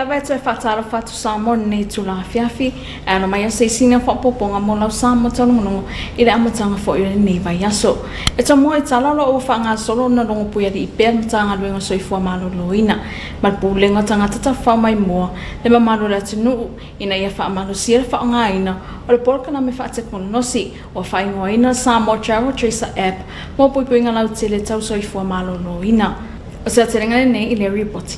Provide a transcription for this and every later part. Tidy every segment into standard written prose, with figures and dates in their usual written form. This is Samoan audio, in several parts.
lava e toe faatalofa atu Samoa i lenei itula afiafi, e alo mai ai se isi o faaopoopoga mo lau Samoa taulogologo i le amataga foi o lenei vaiaso. E tomua i tala o lo o ua faagasolo ona logo puialii pea le Matagaluega o Soifua Maloloina ma le Pulega o Tagata Tafafao Maimoa le mamalu o le atunuu ina ia faamalosia le faaaogaina o le polokalame faatekonolosi ua faaigoaina Samoa Travel Tracer App mo puipuiga lautele tau soifua maloloina. O se aotelega lenei i lea ripoti.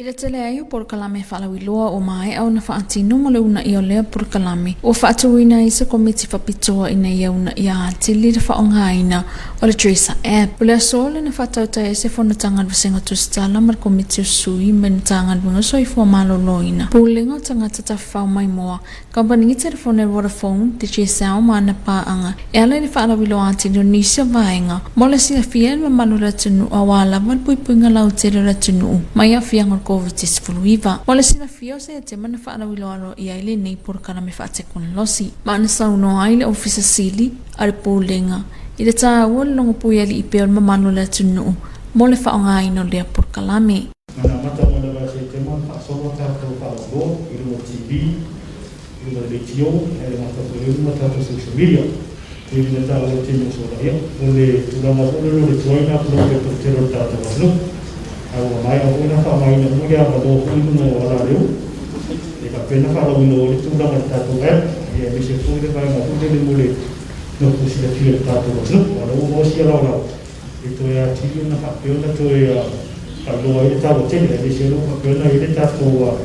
I le tele ai o polokalame faalauiloa ua maea ona faatino ma le uunaia o lea polokalame, ua faatuina ai se komiti faapitoa ina ia uunaia atili le faaaogaina o le Tracer App. O le aso lea na faatautai ai se fonotaga a le Vasega Tusitala ma le Komiti o Sui mai le Matagaluega o Soifua Maloloina, Pulega o Tagata Tafafao Maimoa, Kamupani telefone Vodafone, Digicel ma ana paaga e ala i le faalauiloa atili o nisi o vaega mo le silafia e le mamalu o le atunuu aua lava le puipuiga lautele o le atunuu mai aafiaga o le Koviti-19. Mo le silafia o Setema na faalauiloa aloaia ai lenei polokalame faatekonolosi ma na saunoa ai le Ofisa Sili a le Pulega i le taua o le logo puialii pea o le mamalu o le atunuu mo le faaaogaina o lea polokalame. Na amata mai lava ia Setema ona faasolo a tatou faalauiloa i luga o TV, i luga o le leitio, ae le gata foi i luga o tatou social media. E le taua le taimi o sola, ia, o le tulaga foi lele o le tuai na upload ai toatele o le tatou atunuu. Ae ua maea foi ona faaaogaina uma le avanoa foi i luga o alaleo e faapea ona faalauiloa ai le tulaga i le tatou app, ia aemaise foi le vaega foi lele mo le nofo silafia e le tatou atunuu. Aua o lea ua maua sia laolao e toe atili ona faapea ona toe faailoa ai le taua tele, aemaise o lo o faapea ona i ai le tatou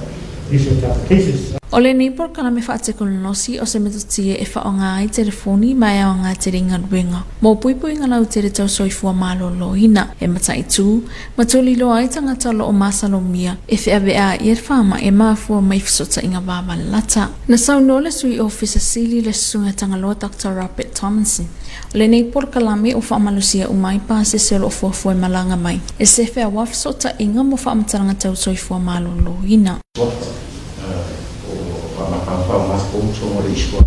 nisi o tatou cases. O lenei polokalame faatekonolosi o se metotia e faaaoga ai telefoni ma e aoga tele i galuega mo puipuiga lautele tau soifua maloloina, e mataitu ma tuliloa ai tagata o lo o masalomia e feaveaia le faamai e mafua mai i fesootaiga vavalata. Na saunoa le Sui Ofisa Sili le Susuga Tagaloa Doctor Robert Tomlinson, O lenei polokalame ua faamalosia uma ai pasese o lo o fuafua e malaga mai e sefe aua fesootaiga mo faamatalaga tau soifua maloloina. Suafa, o faamatamatau matou so ma le isi o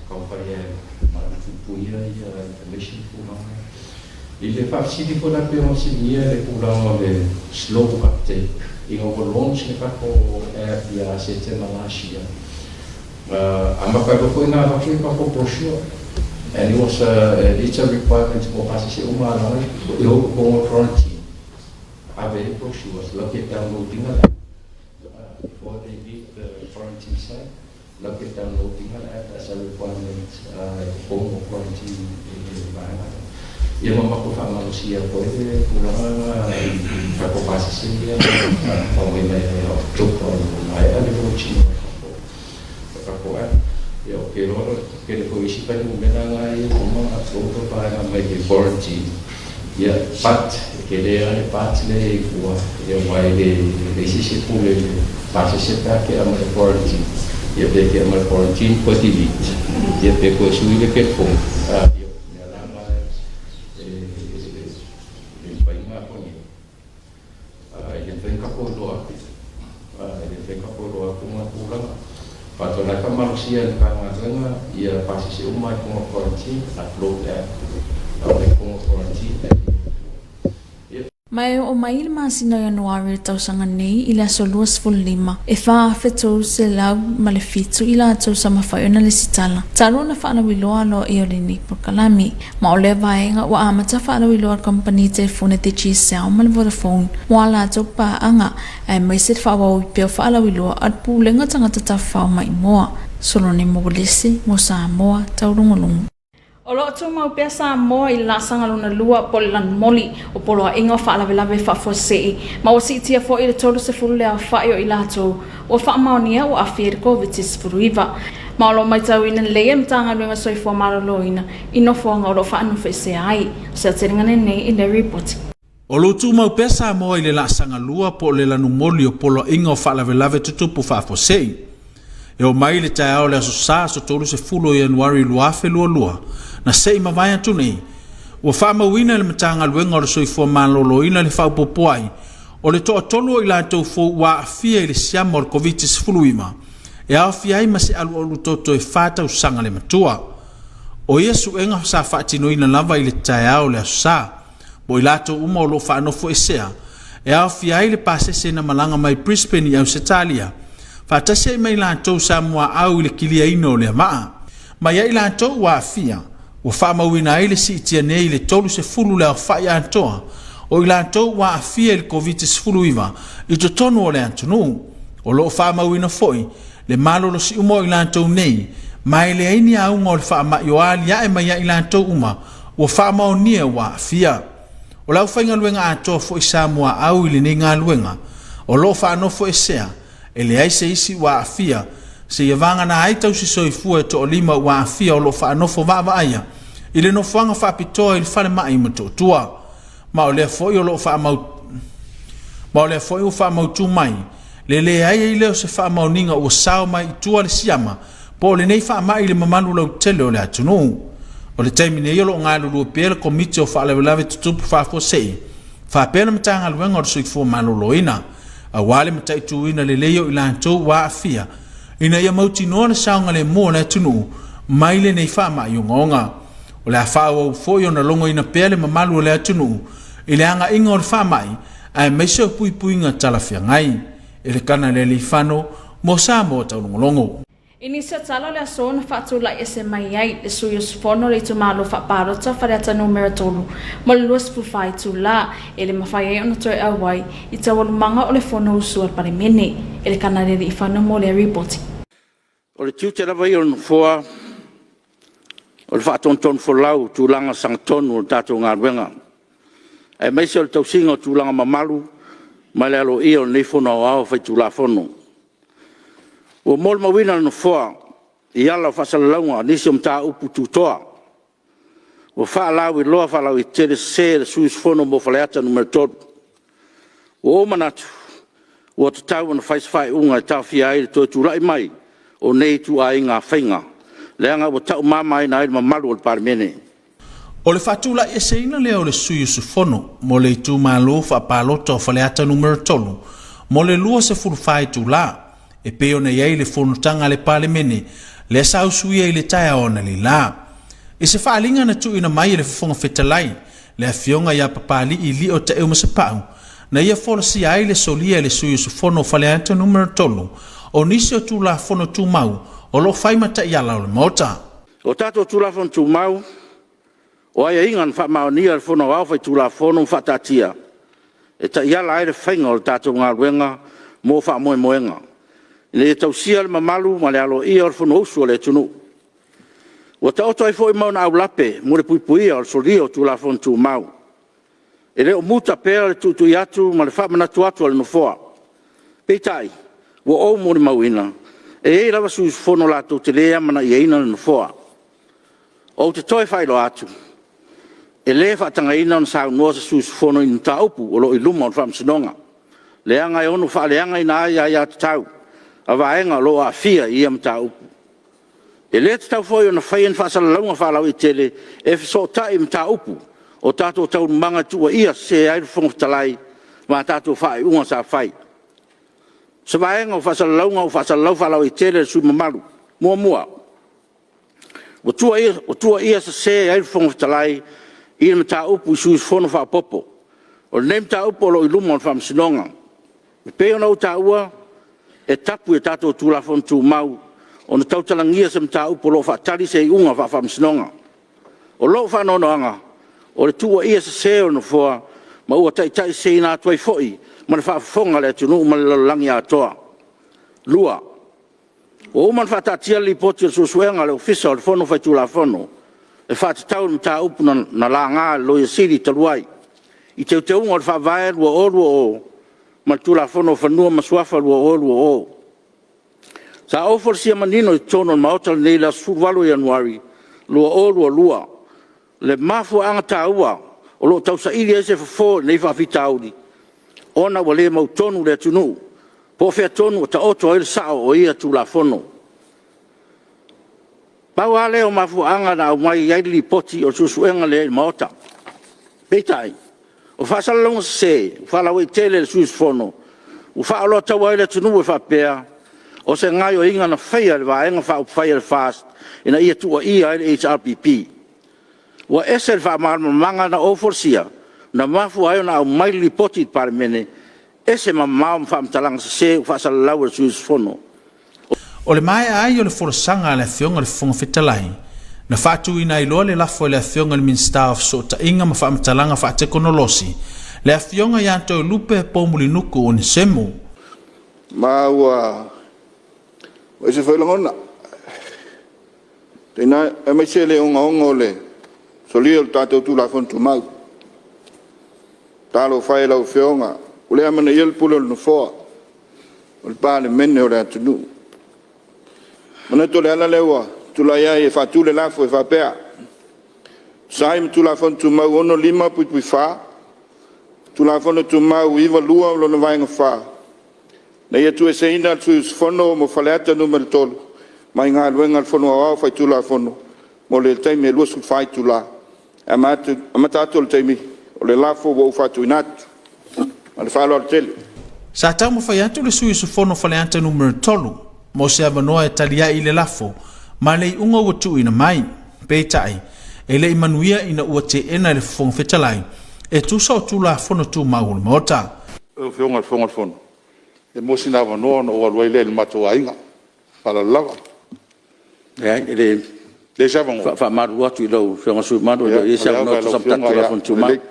taumafai e mapuipuia ia information tulaga. I le faafesili foi la pei ona fesiligia le tulaga o le slow uptake ina ua launch le tatou app ia Setema last year, Amata loa foi ona avatu le tatou brochure and it was a, it's a requirement mo pasese uma a laga i o totonu o quarantine ave ai brochures lau ke download ina le app before they leave the quarantine site lau ke download ina le app as a requirement i totonu o quarantine i le vaega lea. Ia ma matou faamalosia foi le tulaga lena i tatou pasese ia na aumai mai ia October ua maea le launching o le tatou app. Ia ou te iloa o le tele foi o isi fuainumera na ia ua uma ona upload vaega mai le quarantine. Ia but e tele lava le part lea e i tua ia aua e leai se isi e pule i le pasese pe a tea mai le quarantine. Ia pe tea mai le quarantine toe delete ia pe toe sui le telefoni. Ia mea la na e le mafai ona aponia. E le mafai ona tatou iloa atu, e le mafai ona tatou iloa atu na tulaga. Faatoa e faamalosia e le Matagaluega ia pasese uma i totonu o quarantine, upload app, aumai i totonu o quarantine ae le i tua. Ma e oo mai i le masina o Ianuari o le tausaga nei i le aso 25, e 4,307 i latou sa mafai ona lesitala talu ona faalauiloa aloaia o lenei polokalame. Ma o lea vaega ua amata faalauiloa le kamupani telefoni Digicel ma le Vodafone mo a latou paaga, aemaise le faaauau pea o faalauiloa a le Pulega Tagata Tafafao Maimoa. Solone Molese mo Samoa Taulogologo. O lo o tumau pea Samoa i le laasaga lona lua po o le lanumoli o poloaiga o faalavelave faafuasei ma ua siitia foi i le 30 le aofai o i latou ua faamaonia ua aafia i le Koviti-19. Ma o lo o matauina lelei e le Matagaluega o Soifua Maloloina i nofoaga o lo o faanofoesea ai. O se aotelega lenei i le Ripoti. O lo o tumau pea Samoa i le laasaga lua po o le lanumoli o poloaiga o faalavelave tutupu faafuasei. E oo mai i le taeao o le Aso Sa, aso 30 o Ianuari 2022, na se i mavae atu nei, ua faamauina e le Matagaluega o le Soifua Maloloina le faaopoopo ai o le toatolu o i latou fou ua aafia i le siama o le Koviti-19, e aofia ai ma se alualu toto e fa tausaga le matua. O ia suega sa faatinoina lava i le taeao o le Aso Sa, mo i latou uma o lo o faanofoesea, e aofia ai le pasese na malaga mai Brisbane i Ausetalia, faatasi ai ma i latou sa muaau i le kiliaina o lea vaa. Ma ia i latou ua aafia, ua faamauina ai le siitia nei i le 30 le aofai atoa o i latou ua aafia i le Koviti-19 i totonu o le atunuu. O lo o faamauina foi le malolosi uma o i latou nei, ma e leai ni auga o le faamai o alia'e mai ia i latou uma ua faamaonia ua aafia. O le aufaigaluega atoa foi sa muaau i lenei galuega o lo o faanofoesea, e leai se isi ua aafia, seia vagana ai tausi soifua e toalima ua aafia o lo o faanofo vaavaaia i le nofoaga faapitoa i le falemai i Motootua. Ma o lea foi o lo o faamau ma o lea foi ua faamautu mai le leai ai lea o se faamaoniga ua sao mai i tua le siama po o lenei faamai i le mamalu lautele o le atunuu. O le taimi nei o lo o galulue pea le Komiti o Faalavelave Tutupu Faafuasei faapea le Matagaluega o le Soifua Maloloina aua le mataituina lelei o i latou ua aafia ina ia mautinoa le saogalemu o le atunuu mai lenei faamai ogaoga. O le a faaauau foi ona logoina pea le mamalu o le atunuu i le agaiga o le faamai aemaise o puipuiga talafeagai. Elekana Lealeifano mo Samoa Taulogologo. I nisi o tala o le aso na faatulai ese mai ai le sui usufono o le itumalo faapalota Faleata Numera 3 mo le 24 itulā e le mafai ai ona toe auai i taualumaga o le Fonousu a le Palemene. Elekana Lealiifano mo lea ripoti. O le tiute lava ia o le Nofoa o le faatonutonufolau o tulaga sagatonu o le tatou galuega, aemaise o le tausiga o tulaga mamalu ma le aloaia o lenei Fono Aoao Faitulafono. Ua molimauina e le Nofoa i ala o faasalalauga nisi o mataupu tutoa ua faalauiloa faalauaitele sese e le sui usufono mo Faleata Nu.3. Ua ou manatu, ua tatau ona fai se faaiuga e taofia ai le toe tulai mai o nei ituaiga faiga, leaga ua taumamaina ai le mamalu o le Palemene. O le faatulaiʻeseina lea o le sui usufono mo le itumalo faapalota o Faleata Nu.3 mo le 24 itulā e pei ona i ai le fonotaga a le Palemene lea sa usuia i le taeao analeila. I se faaaliga na tuuina mai e le Fofoga Fetalai, le Afioga ia Papalii Lio Taeumasepau, na ia folasia ai le solia e le sui usufono o Faleata Nu.3 o nisi o Tulafono Tumau o lo o fai ma taiala o le Maota. O tatou Tulafono Tumau, o aiaiga na faamaonia e le Fono Aoao Faitulafono ma faataatia, e taiala ai le faiga o le tatou galuega mo faamoemoega, ina ia tausia le mamalu ma le aloaia o le Fonousu a le atunuu. Ua taoto ai foi ma ona aulape mo le puipuia o le solia o Tulafono Tumau. E le o muta pea le tuitui atu ma le faamanatu atu a le Nofoa. Peitai, ua ou molimauina, e i ai lava sui usufono latou te le amanaiaina le Nofoa. Ou te toe faailoa atu, e le faatagaina ona saunoa se sui usufono i ni mataupu o lo o i luma o le Faamasinoga, leaga e ono faaleagaina ai aia tatau a vaega o lo o aafia i ia mataupu. E le tatau foi ona faia ni faasalalauga faalauaitele e fesootai i mataupu o tatou taualumaga e tuuaia sese ai le Fofoga Fetalai ma a tatou faaiuga sa fai. O se vaega o faasalalauga ua faasalalau faalauaitele e le sui usufono mamalu. 1. Ua tuuaia sese ai le Fofoga Fetalai i le mataupu i sui usufono faaopoopo. O lenei mataupu o lo o i luma o le Faamasinoga. E pei ona ou taua, e tapu i a tatou Tulafono Tumau ona tautalagia se mataupu o lo o faatali se iuga faa-Faamasinoga. O lou faanoanoaga, o le tuuaia sese o le Nofoa, ma ua taitaiseseina atu ai foi ma le faafofoga a le atunuu ma le lalolagi atoa. 2. Ua uma ona faataatia le Lipoti o le Suesuega a le Ofisa o le Fono Faitulafono e faatatau i le mataupu na laga e le Loia Sili talu ai i Teuteuga o le Faavae 2020 ma le Tulafono o Fanua ma Suafa 2020. Sa ou folasia manino i totonu o le Maota lenei i le aso 18 o Ianuari 2022 le mafuaaga taua o lo o tausaili ai se fofo o lenei faafitauli, ona ua le mautonu le atunuu po o fea tonu o taoto ai le sao o ia Tulafono. Pau lava lea o mafuaaga na aumai ai le Lipoti o le Suesuega lea i le Maota. Peitai, o faasalalauga sese faalauaitele e le sui usufono, ua faaoloataua ai le atunuu e faapea, o se gaoioiga na faia e le Vaega Faaupufai a le FAST ina ia tuuaia ai le HRPP. Ua ese le faamalamalamaga na ou folasia na mafua ai ona aumai le Lipoti i le Palemene, e ese mamao ma faamatalaga sese ua faasalalau e le sui usufono. O le maea ai o le folasaga a le Afioga i le Fofoga Fetalai, na faatuina ai loa le lafo e le Afioga i le Minisita o Fesootaiga ma Faamatalaga Faatekonolosi, le Afioga ia Toelupe Poumulinuku Onesemo. Ma ua ese foi lagona, aemaise le ogaoga o le solia o le tatou Tulafono Tumau. Talofa e i lau Afioga, ua le amanaia le pule o le Nofoa, o le Palemene o le atunuu. E manatu o le ala lea ua tulai ai e faatu le lafo e faapea, E tusa ai ma Tulafono Tumau 65(4), Tulafono Tumau 92 lona vaega (4), ina ia tuueseina le sui usufono mo Faleata 3 mai galuega a le Fono Aoao Faitulafono mo le taimi e 24 itula, e amata atu i le taimi o le lafo ua ou faatuina atu. Ma le faaaloalo tele. Sa taumafai atu le sui usufono o Faleata 3 mo se avanoa e tali ai i le lafo ma le iuga ua tuuina mai. Peitai, e le i manuia ina ua teena e le Fofoga Fetalai e tusa o Tulafono Tumau o le Maota. Lau Afioga i le Fofoga o le Fono, pe maua sina avanoa ona ou alu ai lea i le matou aiga. Ma le faaaloalo lava. Leai, e le… Leai se avanoa? E faamalulu atu i lau Afioga i le sui usufono mamalu, e le o i ai se avanoa e tusa ma tatou Tulafono Tumau. Lelei,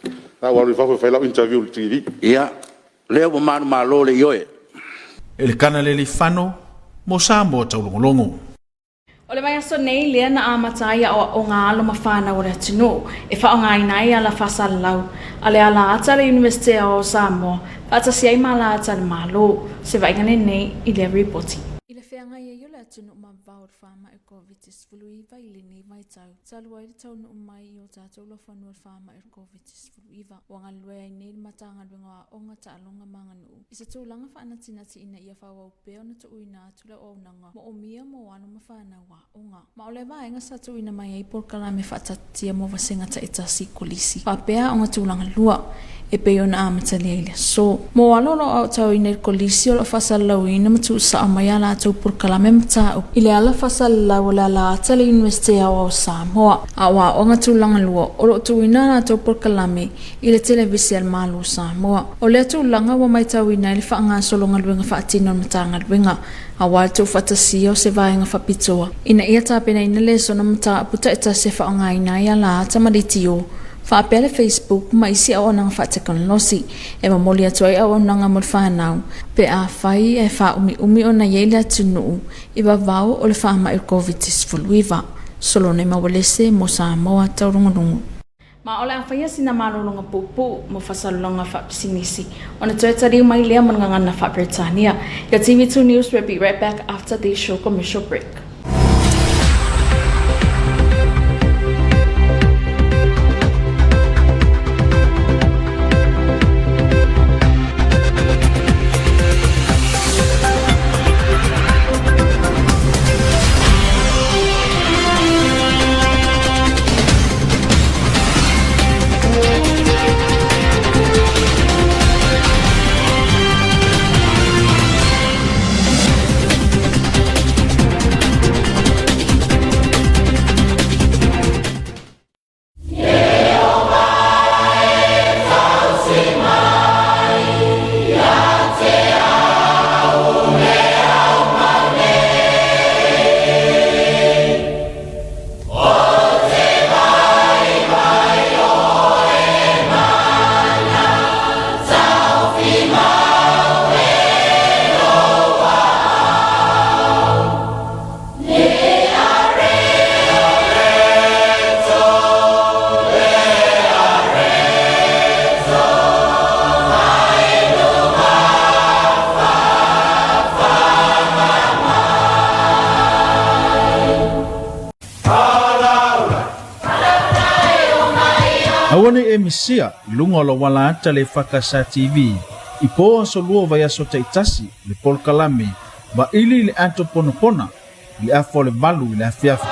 o le a ou alu i fafo e fai lau interview i le TV. Ia, o lea ua manumalo le Ioe. Elekana Lealeifano mo Samoa Taulogologo. O le vaiaso nei lea na amata ai aoaoga a alo ma fanau o le atunuu e faaaogaina ai ala faasalalau a le ala ata a le Iunivesite Aoao o Samoa faatasi ai ma ala ata a le Malo. Se vaaiga lenei i lea ripoti. I le feagai ai o le atunuu ma vavao o le faamai o le Koviti-19 i lenei vaitau, talu ai le taunuu mai i o tatou laufanua le faamai o le Koviti-19, ua galulue ai nei le Matagaluega o Aoga, Taaloga ma Aganuu i se tulaga faanatinati ina ia faaauau pea ona tuuina atu le auaunaga moomia mo alo ma fanau aoga. Ma o lea vaega sa tuuina mai ai polokalame faataatitia mo vasega taitasi i kolisi faapea aoga tulaga lua e pei ona amatalia i le aso. Mo alo o lo o aotauina i le kolisi o lo o faasalalauina ma tuusao mai a latou polokalame mataupu i le ala faasalalau o le ala ata a le Iunivesite Aoao o Samoa. A o aoga tulaga lua o lo o tuuina a latou polokalame i le Televise a le Malo o Samoa. O lea tulaga ua matauina ai le faagasolo galuega faatino a le Matagaluega aua le tuufaatasia o se vaega faapitoa ina ia tapenaina lesona mataupu taitasi e faaaogaina ai alaata ma leitio faapea le Facebook ma isi auaunaga faatekonolosi e momoli atu ai auaunaga mo le fanau pe afai e faaumiumi ona i ai le atunuu i vavao o le faamai o le Koviti-19. Solone Maualese mo Samoa Taulogologo. Ma o le a faia sina malologa puupuu mo faasalasalauga faapisinisi ona toe taliu mai lea ma le gagana faa-Peretania. Your TV2 News will be right back after this short commercial break. Aua ne i e misia i luga o lou ala ata le EFKS TV i po aso lua o vaiaso taitasi le polokalame Vaili i le Ato Ponapona i le afa o le 8 i le afiafi.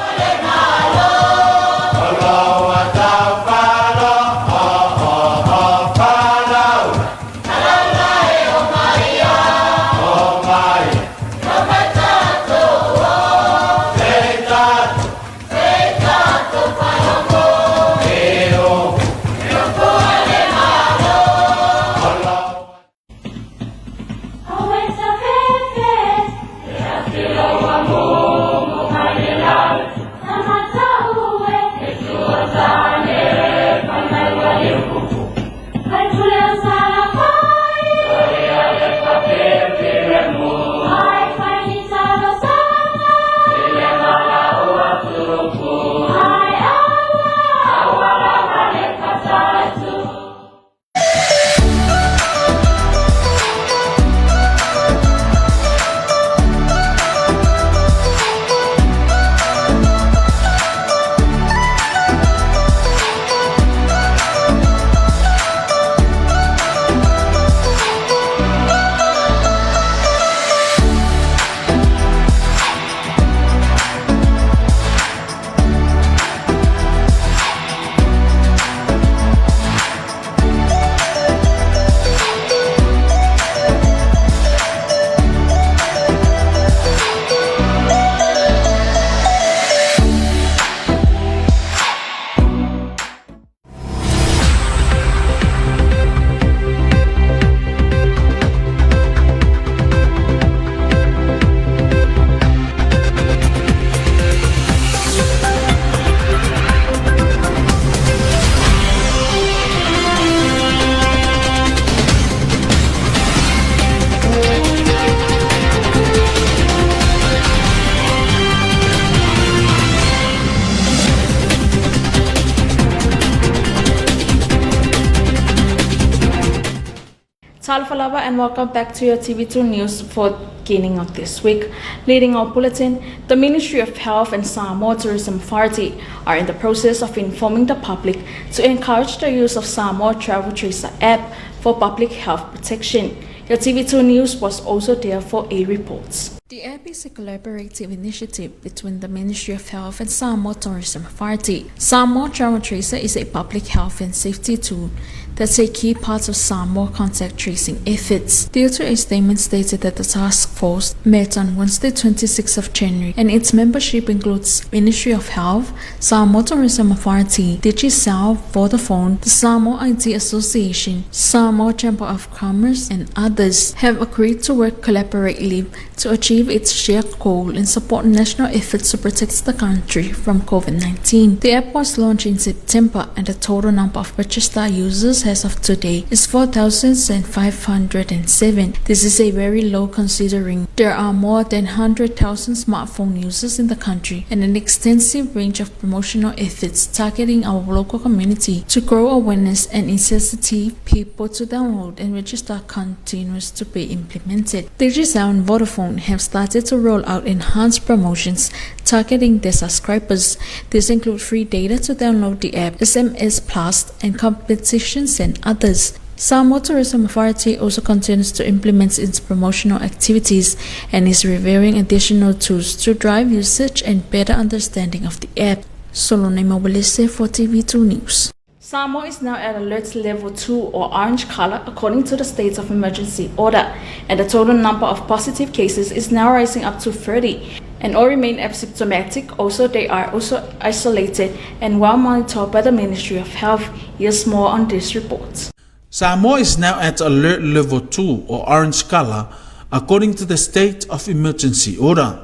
Talofa lava and welcome back to your TV2 News for beginning of this week. Leading our bulletin, the Ministry of Health and Samoa Tourism Authority are in the process of informing the public to encourage the use of Samoa Travel Tracer app for public health protection. Your TV2 News was also there for a report. The app is a collaborative initiative between the Ministry of Health and Samoa Tourism Authority. Samoa Travel Tracer is a public health and safety tool that's a key part of Samoa contact tracing efforts. Due to a statement stated that the task force met on Wednesday, 26th of January, and its membership includes Ministry of Health, Samoa Tourism Authority, Digicel, Vodafone, the Samoa IT Association, Samoa Chamber of Commerce, and others, have agreed to work collaboratively to achieve its shared goal and support national efforts to protect the country from COVID-19. The app was launched in September, and the total number of registered users as of today is 4,507. This is a very low considering there are more than 100,000 smartphone users in the country and an extensive range of promotional efforts targeting our local community to grow awareness and insensitive people to download and register continues to be implemented. Digicel and Vodafone have started to roll out enhanced promotions targeting their subscribers. This includes free data to download the app, SMS Plus, and competitions and others. Samoa Tourism Authority also continues to implement its promotional activities and is reviewing additional tools to drive usage and better understanding of the app. Solone Mobilise for TV2 News. Samoa is now at alert level 2 or orange color according to the state of emergency order, and the total number of positive cases is now rising up to 30. And all remain asymptomatic. Also, they are also isolated and well monitored by the Ministry of Health. Here's more on this report. Samoa is now at alert level 2 or orange color according to the state of emergency order.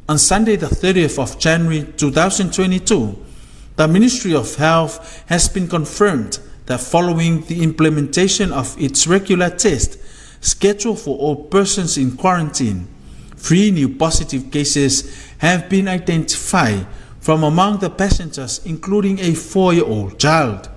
On Sunday, the 30th of January 2022, the Ministry of Health has been confirmed that following the implementation of its regular test scheduled for all persons in quarantine, 3 new positive cases have been identified from among the passengers, including a 4-year-old child.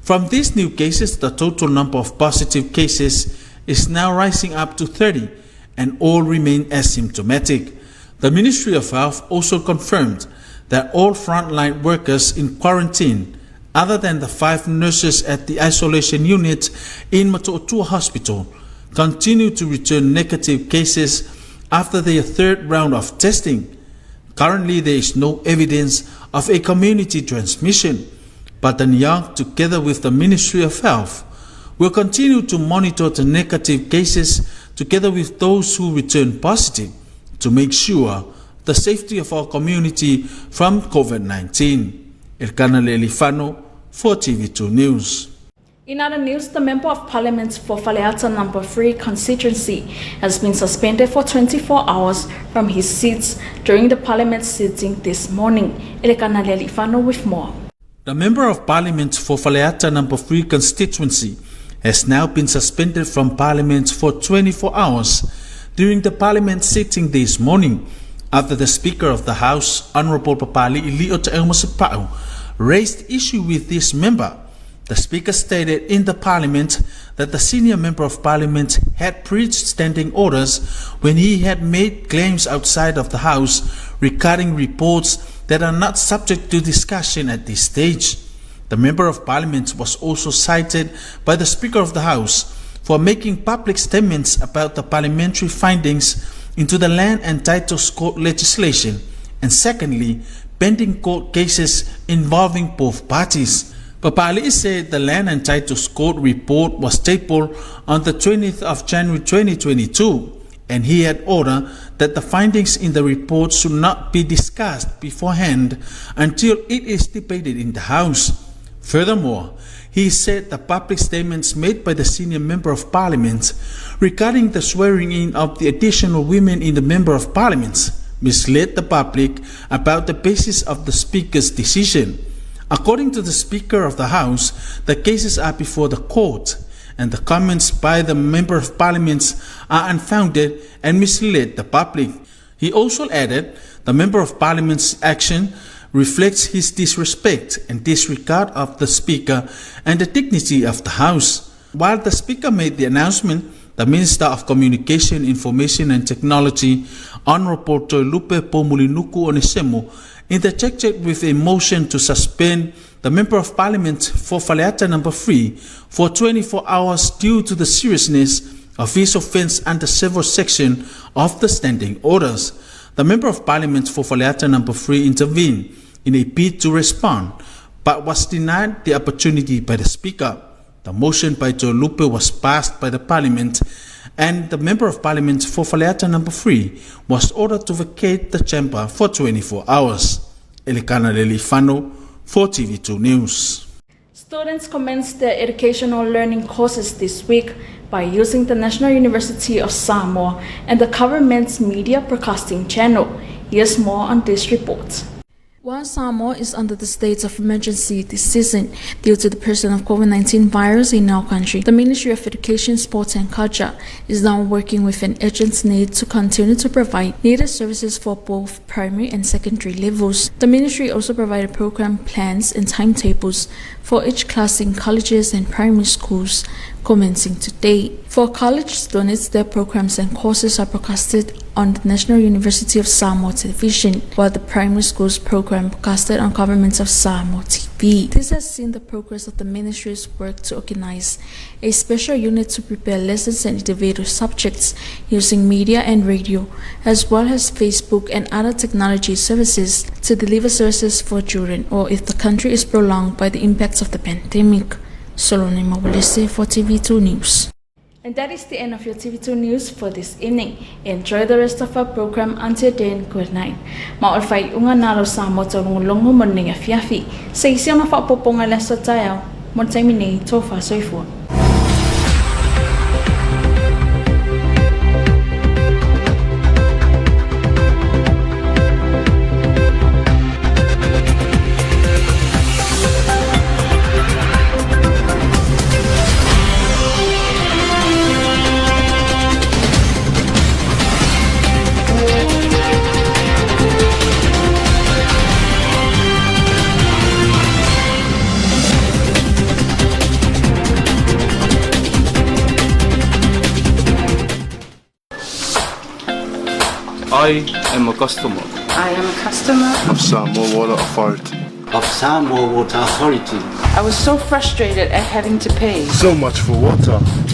From these new cases, the total number of positive cases is now rising up to 30, and all remain asymptomatic. The Ministry of Health also confirmed that all frontline workers in quarantine, other than the 5 nurses at the isolation unit in Motootua Hospital, continue to return negative cases after their 3rd round of testing. Currently, there is no evidence of a community transmission, but the NIOC, together with the Ministry of Health, will continue to monitor the negative cases together with those who return positive to make sure the safety of our community from COVID-19. Elkana Lealifano for TV2 News. In other news, the Member of Parliament for Faleata No. 3 constituency has been suspended for 24 hours from his seats during the Parliament sitting this morning. Elkana Lealifano with more. The Member of Parliament for Faleata No. 3 constituency has now been suspended from Parliament for 24 hours during the Parliament sitting this morning after the Speaker of the House, Honourable Papali'i Lio Taeuma Sapa'u, raised issue with this member. The Speaker stated in the Parliament that the senior Member of Parliament had breached standing orders when he had made claims outside of the House regarding reports that are not subject to discussion at this stage. The Member of Parliament was also cited by the Speaker of the House for making public statements about the parliamentary findings into the Land and Titles Court legislation, and secondly, pending court cases involving both parties. Papali'i said the Land and Titles Court report was tabled on the 20th of January 2022, and he had ordered that the findings in the report should not be discussed beforehand until it is debated in the House. Furthermore, he said the public statements made by the senior Member of Parliament regarding the swearing in of the additional women in the Member of Parliament misled the public about the basis of the Speaker's decision. According to the Speaker of the House, the cases are before the court, and the comments by the Member of Parliament are unfounded and misled the public. He also added the Member of Parliament's action reflects his disrespect and disregard of the Speaker and the dignity of the House. While the Speaker made the announcement, the Minister of Communication, Information and Technology, Honorable Toelupe Poumulinuku Onesemo, interjected with a motion to suspend the Member of Parliament for Faleata number 3 for 24 hours due to the seriousness of his offence under several sections of the standing orders. The Member of Parliament for Faleata number 3 intervened in a bid to respond, but was denied the opportunity by the Speaker. The motion by Toelupe was passed by the Parliament, and the Member of Parliament for Faleata number 3 was ordered to vacate the chamber for 24 hours. Elikana Lelifano for TV2 News. Students commenced their educational learning courses this week by using the National University of Samoa and the government's media broadcasting channel. Here's more on this report. While Samoa is under the state of emergency this season due to the presence of COVID-19 virus in our country, the Ministry of Education, Sports and Culture is now working with an urgent need to continue to provide needed services for both primary and secondary levels. The ministry also provided program plans and timetables for each class in colleges and primary schools commencing today. For college students, their programs and courses are broadcasted on the National University of Samoa Television, while the primary schools program broadcasted on Government of Samoa TV. This has seen the progress of the ministry's work to organize a special unit to prepare lessons and individual subjects using media and radio, as well as Facebook and other technology services to deliver services for children or if the country is prolonged by the impacts of the pandemic. Solone Mawalese for TV2 News. And that is the end of your TV2 News for this evening. Enjoy the rest of our program until then. Good night. Ma o le faaiuga lena o lau Samoa taulogologo mo lenei afiafi. Se i siona faaopoopoga i le aso taeao mo le taimi nei, tofa soifua. I am a customer. I am a customer of Samoa Water Authority. Of Samoa Water Authority. I was so frustrated at having to pay so much for water.